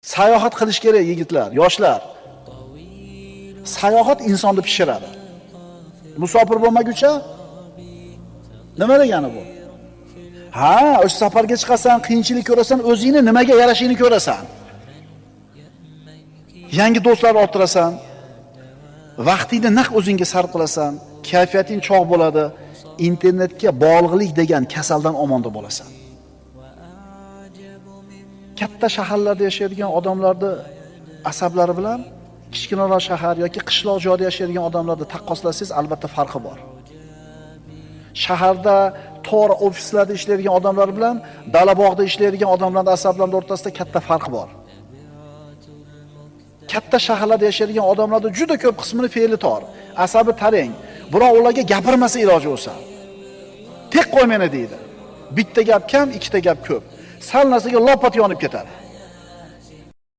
Sayohat qilish kerak yigitlar, yoshlar. Sayohat insonni pishiradi. Musofir bo'lmaguncha nima degani bu? Ha, o'sha safarga chiqasan, qiyinchilik ko'rasan, o'zingni nimaga yarashingni ko'rasan. Yangi do'stlar orttirasan. Vaqtingni naq o'zingga sarf qilasan, kayfiyating chog' bo'ladi. Internetga bog'liqlik degan kasaldan omonda bo'lasan. Katta shaharlarda yashaydigan odamlarni asablari bilan kichkinaroq shahar yoki qishloq joyda yashaydigan odamlarni taqqoslasangiz, albatta farqi bor. Shaharda tor ofislarda ishlaydigan odamlar bilan dala bog'da ishlaydigan odamlarning asablari o'rtasida katta farq bor. Katta shaharlarda yashaydigan odamlarda juda ko'p qismini fe'li tor, asabi tarang. Biroq ularga gapirmasa iloji bo'lsa. Tek qo'y meni deydi. Bitta gap kam, ikkita gap ko'p. Sal narsaga lopat yonib ketadi.